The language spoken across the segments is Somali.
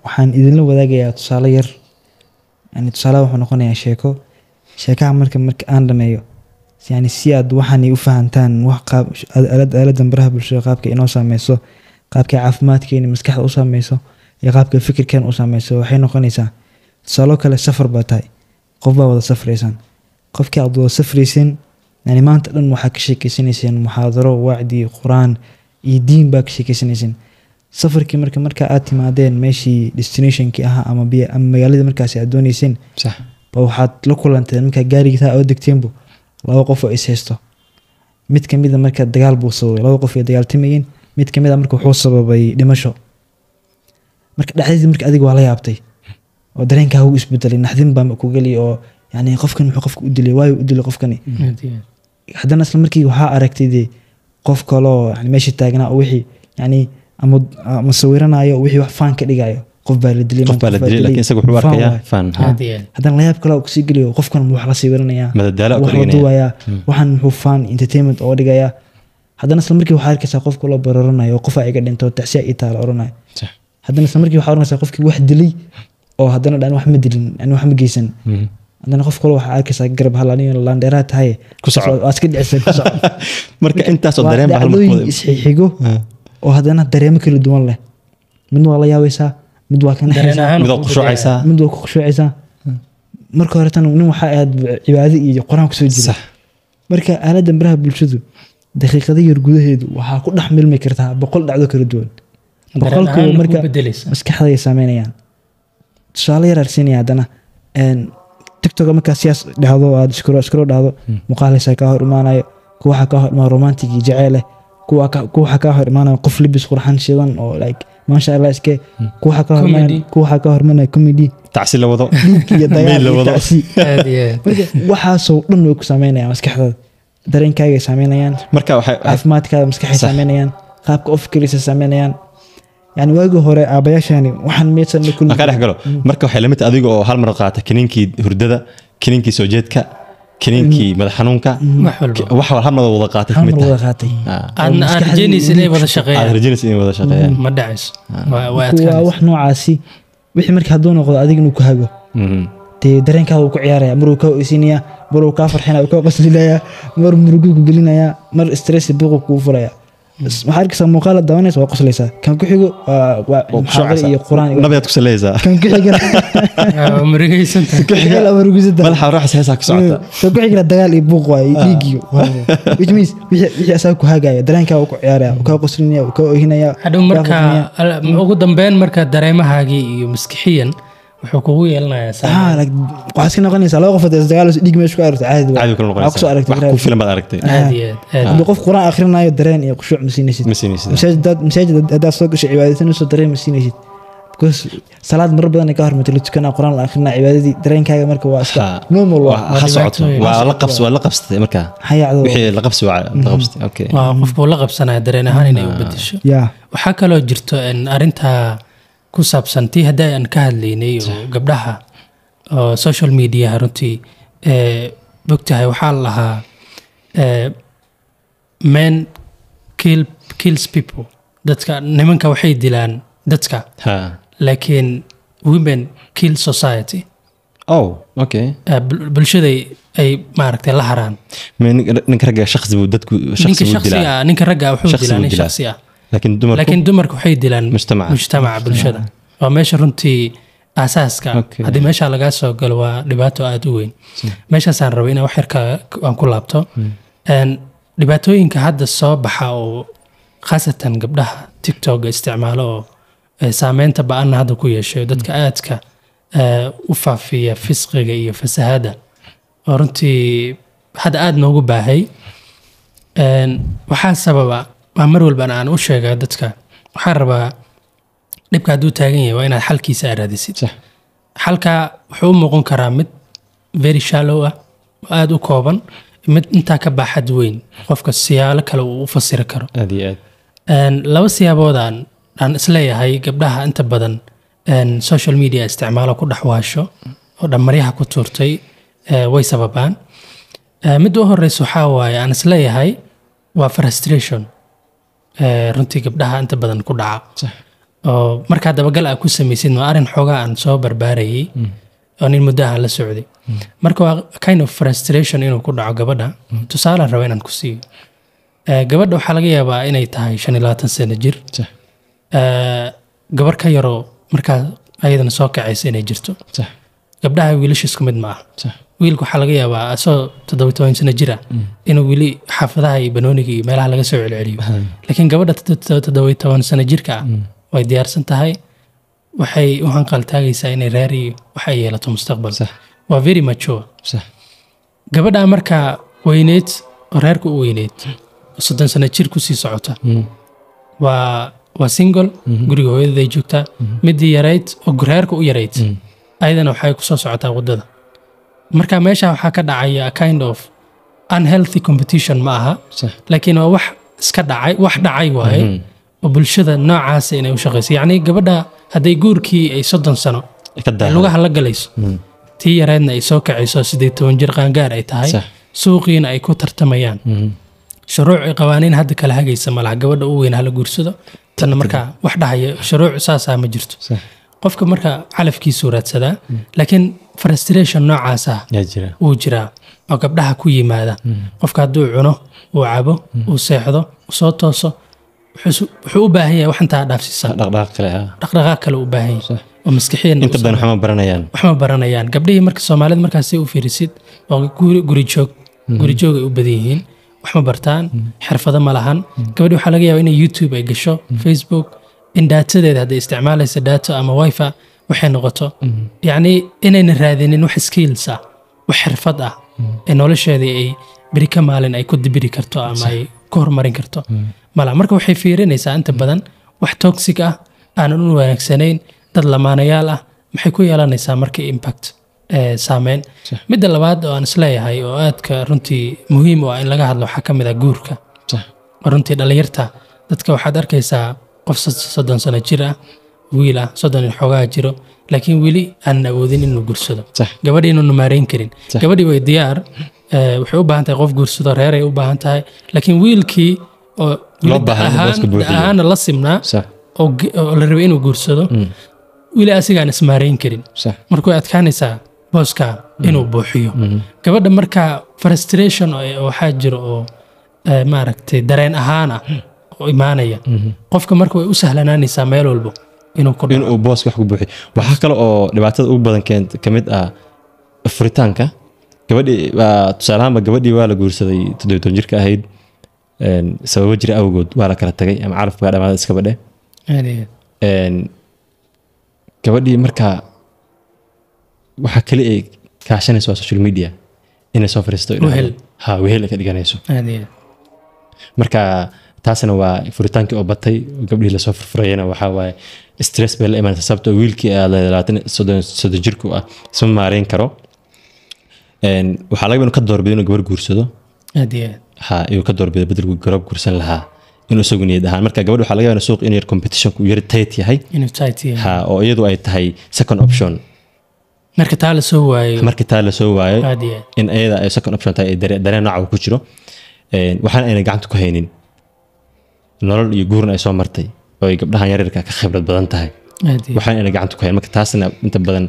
Waxaan idinla wadaagayaa tusaale yar. Yani tusaalaha wuxuu noqonayaa sheeko. Sheekaha marka aan dhameeyo, yani si aad waxaan u fahantaan, wax qaab aaladan baraha bulshada qaabka inoo saameyso, qaabka caafimaadkeena maskaxda u saameyso iyo qaabka fikirkeena u saameyso. Waxay noqonaysaa tusaalo kale: safar baa tahay, qof baa wada safraysaan. Qofkii aad wada safrayseen, yani maanta dhan waxaa ka sheekeysanayseen muxaadaro, wacdi, qur-aan iyo diin baa ka sheekeysanayseen. Safarkii marka aad timaadeen meeshii destinationkii ahaa ama biyo ama magaaladii markaasi aad dooneyseen, ba waxaad la kulanteen, markaa gaarigiisaa oo degteenbu, laba qof oo is haysto. Mid kamid a marka dagaal buu sababay, laba qof ay dagaaltamayeen, mid kamid a marka wuxuu sababay dhimasho. Marka dhexdeedii marka adiga waa la yaabtay oo dareenkaa wuu isbedelay, naxdin baa ku geli oo yani qofkan muxuu qofka u dilay, waayo u dilay qofkani? Haddana isla markii waxaa aragtay dee qof kaloo yani meesha taagnaa oo wixii yani ama sawiranayo, wixii wax faan ka dhigayo. Qof baa la dilay. Qof baa la dilay, laakiin isaga wuxuu Faan arkayaa waay. Fan. Aad iyo aad. Haddana layaab kale oo kusii geliyo, qofkan wax la sawiranayaa, Madadaalo wax ka la dhiganaya. duwayaa, waxaan muxuu faan entertainment oo dhigayaa? Haddana isla markii waxaa arkaysaa qof kaloo bararanayo, qofaa iga dhinto, tacsiya ii taala oranayo. Haddana isla markii waxaa oranaysaa qofkii wax dilay oo haddana dhan wax ma dilin, yani wax ma geysan. Haddana qof kale waxaa arkaysaa garab hal, aniga laandheeraa tahay. Ku soco. Waa iska dhicisay, ku soco. Marka intaasoo Waa dareen baa hal mar dhacdooyin ku wada- isxixigo oo haddana dareemo kala duwan leh. Mid waa la yaabaysaa, mid waa ka Dareen naxaysaa, ahaan mid waa ku khushuucaysaa. Mid waa ku khushuucaysaa. Marka hore tan nin waxaa ahayd cibaado iyo qur-aan kusoo jira. Marka aaladdan baraha bulshadu daqiiqado yar gudaheedu waxaa ku dhex milmi kartaa 100 dhacdo kala duwan. Dareen Boqolkiiba ahaan marka ku bedelaysa. maskaxda ay saameynayaan. Tusaale yar arsinaya haddana. TikTok markaa siyaas dhahdo, aad scroll dhahdo, muuqaaleysaa kaa hor imaanayo. Kuwa waxaa kaa hor imaanaya romantic iyo jaceyl leh, kuwa waxaa kaa hor imaanaya qof libis qurxan shidan oo like maasha Allah iske, kuwa waxaa kaa hor imaanaya Comedy. kuwa waxaa kaa hor imaanaya comedy, tacsi la wado, dhiig iyo dagaal Meel la iyo wado. tacsi. Aad iyo aad. Marka waxaasoo dhan way ku saameynayaan maskaxdaada, dareenkaagay saameynayaan, marka waxay caafimaadkaada maskaxay saameynayaan, qaabka u fikiraysa saameynayaan. Yani waagii hore aabayaashani waxaan miyaysan la kulmi Marka dhex galo, marka waxay lamid tahay adiga oo hal mar qaata kiniinkii hurdada, kiniinkii soo jeedka, kiniinkii madax xanuunka, Wax walba. wax hal mar wada qaatay hal kamid mar tahay. Wada qaatay. Aadna aad Maskaxdii rajaynaysa inay wada Aad shaqeeyaan. rajaynaysa inay wada shaqeeyaan. Ma dhacayso, waa waa adkaanaysa. Wax noocaasi wixii marka hadduu noqdo adiga inuu ku hago, dee dareenkaada uu ku ciyaaraya. Mar uu kaa oysinaya, mar uu kaa farxinaya, uu kaa qoslinaya, mar muruguu ku gelinaya, mar stress buuqu kugu furaya. Waxaa arkaysaa muuqaal aad daawanaysa, waa qoslaysaa, kan ku xigo waa Waa muxaadaro iyo qur-aan Nabigaad ku saleysaa. Kan ku xigana Waa murugaysan tahay. ku xigana murugaysan. Madaxa ruuxa heesaa ku socota. Kan ku xigana dagaal iyo buuq waaye, dhiig iyo, which means wixii asaga ku hagaya dareenkaa uu ku ciyaaraya, uu kaa qoslinaya, uu kaa oyhinaya, Hadhow kaa marka farxinaya. Ugu dambeyn marka dareemahaagii iyo maskixiyan wuxuu kugu yeelanayaa saameyn. Ah, like waxaa iska noqonaysaa laba qof hadday isdagaalayso, dhiig meesha ku aragto, caadi waay. Caadi kula Waxaa kusoo noqonaysaa. aragtay Wax ku filan baad aragtay. Aad iyo aad, aad. Hadduu qof qur-aan akhrinayo, dareen iyo khushuuc ma siinaysid. Ma siinaysid. Masaajid haddaad soo gasho, cibaadaysanayso, dareen ma siinaysid, because salaad marar badan ay ka hormartay, la tukanaa, qur-aan la akhrinaa, cibaadadii dareenkaaga marka waa iska normal waa. Ha socoto, waa la qabs, waa la qabsatay marka. Hayacdo. Wixii la qabsi waa la qabsatay, okay. Waa qofku la qabsanaya dareen ahaan inay u bedesho. Waxaa kaloo jirto in arrinta ku saabsan tii haddii aan ka hadlaynay oo gabdhaha oo social mediaha runtii bogtahay, waxaa la lahaa men kills people, dadka nimanka waxay dilaan dadka, laakiin women kill society. Oh, okay. Bulshaday ay maaragtay la haraan. Ninka ragga shakhsi buu dadku shakhsi Ninka buu shakhsiga dilaa. ah, ninka ragga ah wuxuu Shakhsi dilaa buu nin dilaa. shakhsi ah, laakiin dumarku laakiin dumarku waxay dilaan mujtamaca. Mujtamaca, bulshada. Waa meesha runtii aasaaska. Haddii meesha lagaa soo galo waa dhibaato aada u weyn. Meeshaasaan rabay inaan wax yar aan ku laabto. Dhibaatooyinka hadda soo baxa oo khaasatan gabdhaha TikTok isticmaalo oo saameynta ba-anna hadda ku yeeshay, dadka aadka u faafiya fisqiga iyo fasahada oo runtii hadda aada noogu baahay. Waxaa sababa waa mar walbana aan u sheegaa dadka, waxaan rabaa dhibka hadduu taagan yahay waa inaad xalkiisa aad raadisid. Xalka wuxuu u muuqan karaa mid very shallow ah oo aada u kooban, mid intaa ka baaxad weyn, qofka siyaalo kale uu u fasiri karo. Aad iyo aad. Laba siyaaboodaan aan isleeyahay gabdhaha inta badan social media isticmaalo ku dhex waasho oo dhammaryaha ku tuurtay. Way sababaan. Midda u horeysa waxaa waaye aan isleeyahay waa frustration, runtii gabdhaha inta badan ku dhaca, oo markaa dabagal aa ku samaysid, waa arrin xoogaa aan soo barbaarayay oo nin muddo ah la socday. Marka waa kind of frustration inuu ku dhaco gabadha. Tusaalaan raba inaan ku siiyo. Gabadha waxaa laga yaabaa inay tahay 25 sano jir, gabar ka yaroo markaa ayadana soo kacaysa inay jirto. Gabdhaha wiilasha isku mid ma aha. Wiilka waxaa laga yaabaa asoo 17 sano jir ah inuu weli xaafadaha iyo banooniga iyo meelaha laga soo celceliyo, laakiin gabadha 17 sano jirka ah way diyaarsan tahay, waxay u hanqal taagaysaa inay reer iyo wax ay yeelato mustaqbal. Waa very mature. Gabadha markaa weyneyd oo reerka u weyneyd oo 30 sano jir kusii socota waa single, guriga hooyadeeday joogtaa. Midii yarayd oo reerka u yarayd ayadana waxay kusoo socotaa waddada. Marka meesha waxaa ka dhacaya a kind of unhealthy competition ma aha, laakiin waa wax iska dhacay, wax dhacay waaye oo bulshada noocaasa inay u shaqayso. Yacni gabadha hadday guurkii ay 30 sano ka ay daahay lugaha la galayso, tii yareedna ay soo kacayso, 18 jir qaangaar ay tahay, suuqiina ay ku tartamayaan, shuruuc iyo qawaaniin hadda kala hagaysa malaha. Gabadha u weyn hala guursado tanna markaa wax dhahaya shuruuc saasaa ma jirto. Qofka marka calafkiisuu raadsadaa, laakiin frustration noocaas ah yaa jira. Wuu jiraa oo gabdhaha ku yimaada. Qofka hadduu cuno, uu cabo, uu seexdo, uu soo tooso, wuxuu u baahan yahay wax intaa dhaafsiisan. Dhaqdhaqaaq kale ah. Dhaqdhaqaaq kale u baahan yahay oo maskaxiyan. Inta badan waxma baranayaan. Wax ma baranayaan gabdhihii. Marka Soomaalida markaas u fiirisid waa guri joog, guri joog ay u badan yihiin, wax ma bartaan, xirfado ma lahan. Gabadhi waxaa laga yaabaa inay YouTube ay gasho, Facebook, in datadeeda hadday isticmaalaysa data ama wifi waxay noqoto, yacni inayna raadinin wax skills ah, wax xirfad ah ee nolosheedii ay beri ka maalin ay ku dibiri karto ama ay ku horumarin karto mala. Marka waxay fiirinaysaa inta badan wax toxic ah, aanan u wanaagsanayn. Dad lamaanayaal ah maxay ku yeelanaysaa marka impact, saameyn. Midda labaad oo aan isleeyahay oo aadka runtii muhiim u ah in laga hadlo waxaa ka mid ah guurka. Runtii dhalinyarta dadka waxaad arkaysaa qof 30 sano jir ah, wiil ah, 30 iyo xoogaa jiro, laakiin weli aanan awoodin inuu guursado. Gabadhii inuunu maareyn karin. Gabadhii way diyaar, waxay u baahan tahay qof guursado, reeray u baahan tahay, laakiin wiilkii oo Loo weli baahan inuu booska buuxiyo. Da ahaana la simnaa oo la rabay inuu guursado, weli asigaan ismaareyn karin. Marka way adkaanaysaa booska inuu buuxiyo. Gabadha marka frustration oo waxaa jiro oo maaragtay dareen ahaan ah oo imaanaya qofka. Marka way u sahlanaanaysaa meel walbo inuu ku dhaco. Inuu booska wax ku buuxiyo. Waxaa kale oo dhibaatada ugu badan keent ka mid ah furitaanka. Gabadhii waa tusaale ahaanba, gabadhii waa la guursaday 17 jirka ahayd, sababo jira awgood waa la kala tagay ama calafka baa dhamaaday iskaba dheh. Aad iyo aad. Gabadhii marka waxa kali ay kaashanayso waa social media, inay soo fariisto. Wehel. Ha, wehel ay ka dhiganayso. Aad iyo aad. Marka taasna waa furitaankii oo batay. Gabdhihii lasoo furfurayana waxaa waaye stress bay la imanaysa, sababtoo wiilkii aad 20, 30 jirku ah isma maareyn karo. Waxaa laga yaabaa inuu ka doorbido inuu gabar guursado. Aad iyo aad. Ha, inuu ka doorbido bedelku garoob guursan lahaa inuu isagu niyad ahaan. Marka gabadha waxaa laga yaabaa in suuq in yar competition ku yar tight yahay. Inuu tight yahay. Ha, oo iyadu ay tahay second option. Marka taa la soo waayo. Marka taa lasoo waayo. Aad iyo aad. In iyada ay second option tahay, ay dareen nooca uu ku jiro. Waxaana ayna gacanta ku haynin nolol iyo guurna ay soo martay oo ay gabdhahan yaryarka ka khibrad badan tahay. Aad iyo aad. Waxaana ayna gacanta ku haynin. Marka taasna inta badan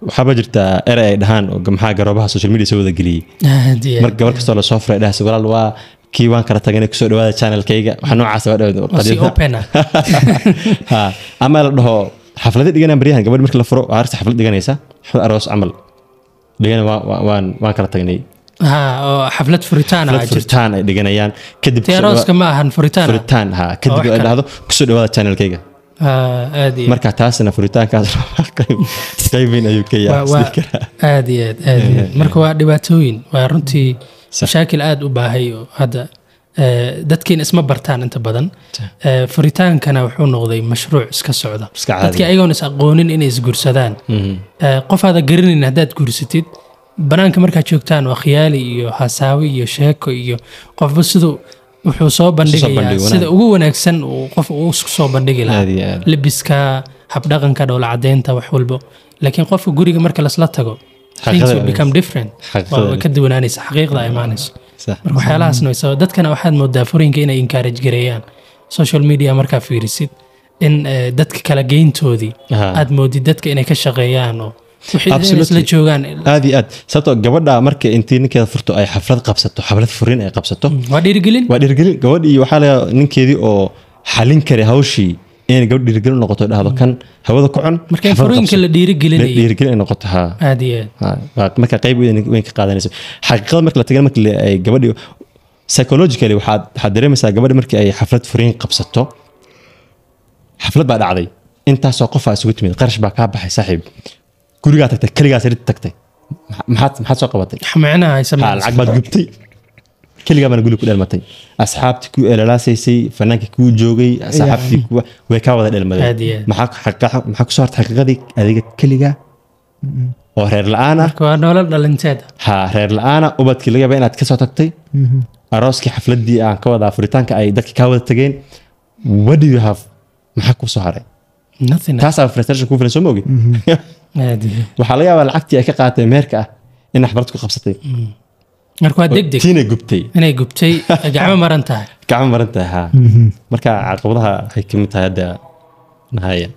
waxaaba jirta erey ay dhahaan oo maxaa garoobaha social media soo wada geliyey. Aad iyo aad. Marka gabar kastoo lasoo furay dhahaysa, "Walaal, waa kii waan kala taganay, kusoo dhawaada channelkayga," waxa noocaas waa dhawaad. Oo si open ah. Ha, ama la dhaho xaflada dhiganaan baryahan. Gabadh markii la furo waa aragta xaflad dhiganaysa, xaflad aroos camal dhigana, waan kala tagnay. Ha, oo xaflad furitaan ah xaflad jirto. Furitaan ay dhiganayaan kadib. Tii arooska ma ahan, furitaan ah. Furitaan, ha, kadib wax ay kale. dhahdo, "Kusoo dhawaada channelkayga." Ah, aad iyo aad. Marka taasna furitaankaas qayb weyn ayuu ka yahay isdhihi karaa. Aad iyo aad, aad iyo aad. Marka waa dhibaatooyin, waa runtii mashaakil aad u baahay oo hadda dadkiina isma bartaan inta badan. Furitaankana wuxuu noqday mashruuc iska socda. Iska caadi. Dadkii ayagoon is aqoonin inay isguursadaan. Qof aada garanayn haddaad guursatid, banaanka markaad joogtaan waa khiyaali iyo hasaawi iyo sheeko, iyo qofba siduu wuxuu soo bandhigayaa bandhigo sida wanaag. ugu wanaagsan uu qof uu isku soo bandhigi lahaa. Aad iyo aad. Lebiska, habdhaqanka, dhoola cadeynta, wax walbo. Laakiin qofka guriga marka lasla tago Things will become different. Xaqiiqada. Waa ka duwanaanaysa, xaqiiqda ay imaanayso. Marka waxyaalahaasna way sabab. Dadkana waxaad moodaa furiinka inay encourage gareeyaan social media. Markaa fiirisid in dadka kala geyntoodii aad moodid dadka inay ka shaqeeyaan oo wixii inay isla joogaan. Aad iyo aad, sababtoo gabadha marka intii ninkeeda furto ay xaflad qabsato, xaflad furin ay qabsato, waa dhiirigelin. Waa dhiirigelin gabadhii. Waxaa laga ninkeedii oo xalin karay hawshii inay gabadh dhiirigelin u noqoto, dhahdo kan hawada ku cun. Marka in xaflad furiinka qabso. la dhiirigelinayo. Dhiirigelin ay noqoto, ha. Aad iyo aad. Ha, marka qayb weyn ka qaadanayso xaqiiqada marka la tagay, marka ay gabadhii psychologically waxaad dareemaysaa gabadhi markii ay xaflad furiin qabsato, xaflad baa dhacday, intaasoo qofaa isugu timid, qarash baa kaa baxay, saaxiib, gurigaa tagtay, keligaa sariirta tagtay, maxaad soo qabatay? Wax micnaha ay Ha, sameynayso. Lacag baad gubtay, keligaa baana guriga ku dheelmatay. Asxaabtii ku elelaasaysay, fanaankii kuu joogay, asxaabtii kuwa way kaa wada dheelmadeen. Aad iyo aad. Maxaa kusoo hartay? Xaqiiqadii adiga keligaa oo reer la-aan ah. Marka waa nolol dhalinteeda. Ha, reer la-aana, ubadkii laga yaaba inaad kasoo tagtay, arooskii, xafladii aan ka wadaa furitaanka ay dadkii kaa wada tageen. What do you have? Maxaa kuu soo haray? Nothing. Taasaa frustration kuu filan, soo ma ogi? Aad iyo aad. Waxaa laga yaabaa lacagtii ay ka qaateen meherka ah in xaflad ku qabsatay. Marka waa deg deg. Tiina gubtay. Inay gubtay, ay gacmo maran tahay. Gacmo maran tahay, ha. Marka caqabadaha waxay kamid tahay hadda nahaya.